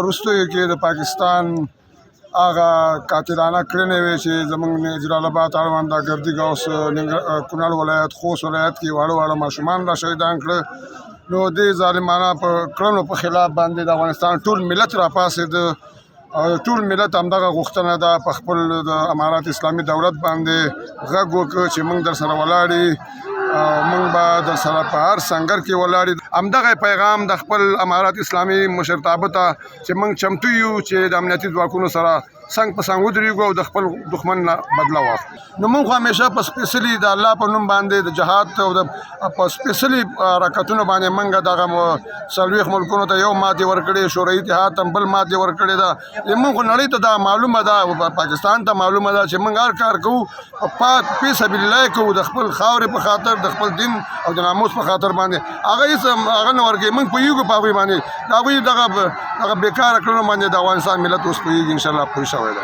وروستیو کې د پاکستان هغه قاتلانه کړنې وې چې زمونږ جلال آباد اړوند د ګردي ګوس، کونړ ولایت، خوست ولایت کې واړه واړه ماشومان را شهیدان کړل. نو دې ظالمانه په کړنو په خلاف باندې د افغانستان ټول ملت را پاڅېد او ټول ملت همدغه غوښتنه ده، په خپل د امارات اسلامي دولت باندې غږ وکړ چې موږ در سره ولاړی او موږ به در سره په هر سنګر کې ولاړی. همدغه پیغام د خپل امارات اسلامي مشرتابه ته چې موږ چمتو یو چې د امنیتي ځواکونو سره څنګ په څنګ ودرېږو او د خپل دښمن نه بدله واخلو. نو موږ خو همیشه په سپېڅلي د الله په نوم باندې د جهاد او د په سپېڅلي حرکتونو باندې موږ دغه 40 ملکونو ته یو ماتې ورکړې، شوروي اتحاد ته بل ماتې ورکړې ده. موږ خو نړۍ ته دا معلومه ده او پاکستان ته معلومه ده چې موږ هر کار کوو په پاک فی سبیل الله کوو، د خپل خاورې په خاطر، د خپل دین او د ناموس په خاطر باندې. هغه هېڅ هغه نه ورکوي. موږ پوهېږو په هغوی باندې، د هغوی دغه دغه بېکاره کړنو باندې د افغانستان ملت اوس پوهېږي، انشاءالله پوه شوی دی.